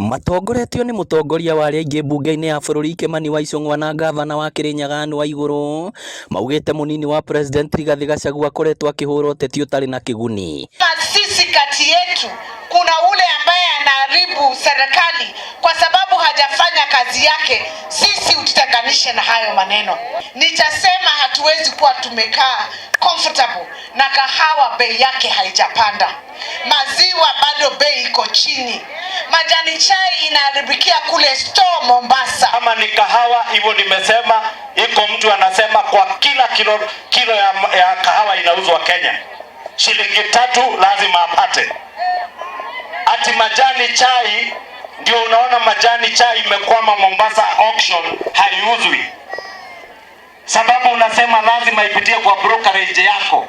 Matongoretio nĩ mũtongoria wa arĩa aingĩ mbunge-inĩ ya bũrũri Kimani wa Ichung'wa na ngavana wa Kirinyaga Anne Waiguru maugĩte mũnini wa president Rigathĩ Gachagua akoretwo akĩhũra ũteti ũtarĩ na kĩguni. Sisi kati yetu kuna ule ambaye anaharibu serikali kwa sababu hajafanya kazi yake. Sisi ututenganishe na hayo maneno. Nitasema hatuwezi kuwa tumekaa comfortable na kahawa bei yake haijapanda, maziwa bado bei iko chini, majani chai inaharibikia kule store Mombasa. Kama ni kahawa hivyo nimesema, iko mtu anasema kwa kila kilo ya kahawa inauzwa Kenya shilingi 3 lazima apate. Ati majani chai ndio unaona majani chai imekwama Mombasa auction, haiuzwi sababu unasema lazima ipitie kwa brokerage yako.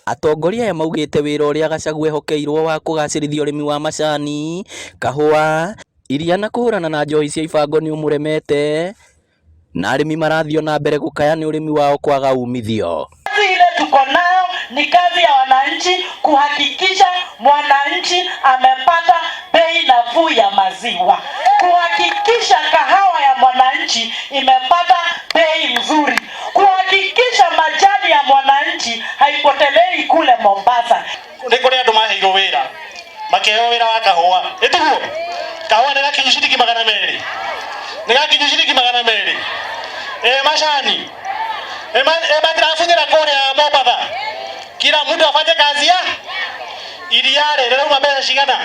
Atongoria aya maugĩte wĩra ũrĩa Gachagua ehokeirwo wa kũgacĩrithia ũrĩmi wa macani, kahũa, iria na kũhũrana na njohi cia ibango nĩ ũmũremete na arĩmi marathiĩ o na mbere gũkaya nĩ ũrĩmi wao kwaga umithio. Kazi ile tuko nayo ni kazi ya wananchi kuhakikisha mwananchi amepata bei nafuu ya maziwa, kuhakikisha kahawa ya mwananchi imepata bei nzuri, kuhakikisha majani ya mwananchi haipotelei kule Mombasa. Nĩ kũrĩ andũ maheirwo wĩra, makĩheo wĩra wa kahũa. Ĩtiguo kahũa nĩ gakinyu ciringi 200, nĩ gakinyu ciringi 200. Ĩ macani ĩ matirabunyĩra kũrĩa Mombatha. Kila mtu afanye kazi ya iria rĩ rĩrauma mbeca cigana,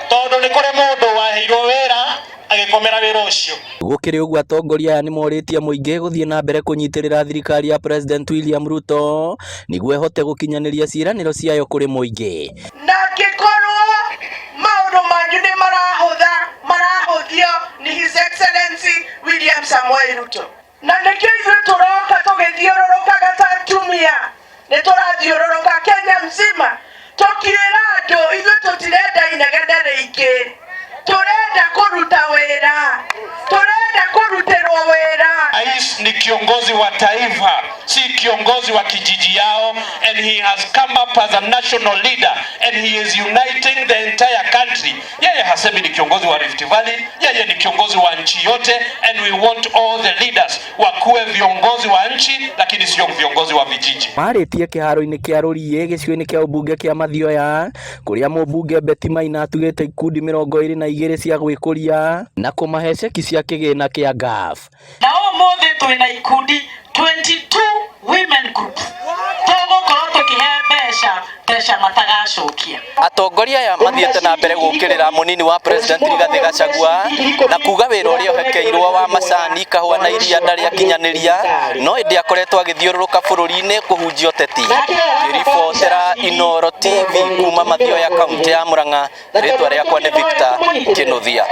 tondũ nĩ kũrĩ mũndũ waheirwo wĩra agĩkomera wĩra ũcio. Gũkĩrĩ ũguo, atongoria aya nĩmorĩtie mũingĩ gũthiĩ na mbere kũnyitĩrĩra thirikari ya President William Ruto nĩguo ĩhote gũkinyanĩria ciĩranĩro ciayo kũrĩ mũingĩ. Na angĩkorwo maũndũ manyu nĩ marahũtha, marahũthio nĩ His Excellency William Samoei Ruto, na nĩkĩo ithuĩ tũroka tũgĩthiũrũrũkaga ta atumia, nĩ tũrathiũrũrũka Kenya mzima tũkĩra andũ ithuĩ tũtirenda inegene rĩingĩ, tũrenda kũruta wĩra, tũrenda kũrutĩrwo wĩra. Rais ni kiongozi wa taifa, si kiongozi wa kijiji yao, and he has come up as a national leader and he is uniting the entire country. Yeye hasemi ni kiongozi wa Rift Valley, yeye ni kiongozi wa nchi yote, and we want all the leaders wakuwe viongozi wa nchi, lakini sio viongozi wa vijiji. Marĩtie kĩharo-inĩ kĩa Rũriĩ gĩcigo-inĩ kĩa ũmbunge kĩa Mathioya kũrĩa mũmbunge Betty Maina atugĩte ikundi 22 cia gwĩkũria na kũmahe ceki cia kĩgĩna kĩa NGAAF. Na ũmũthĩ twĩna ikundi 22 women groups tũgũkorwo tũkĩhe mbeca matagacokia. Atongoria aya mathiĩte na mbere gũkĩrĩra mũnini wa president Rigathĩ Gachagua na kuga wĩra ũrĩa ũhekeirwo wa macani, kahũa na iria ndarĩ akinyanĩria, no ĩndĩ akoretwo agĩthiũrũrũka bũrũri-inĩ kũhunjia ũteti. Ngĩribotera Inooro TV kuma Mathioya, kaunti ya Murang'a, rĩtwa rĩakwa nĩ Victor Kinuthia.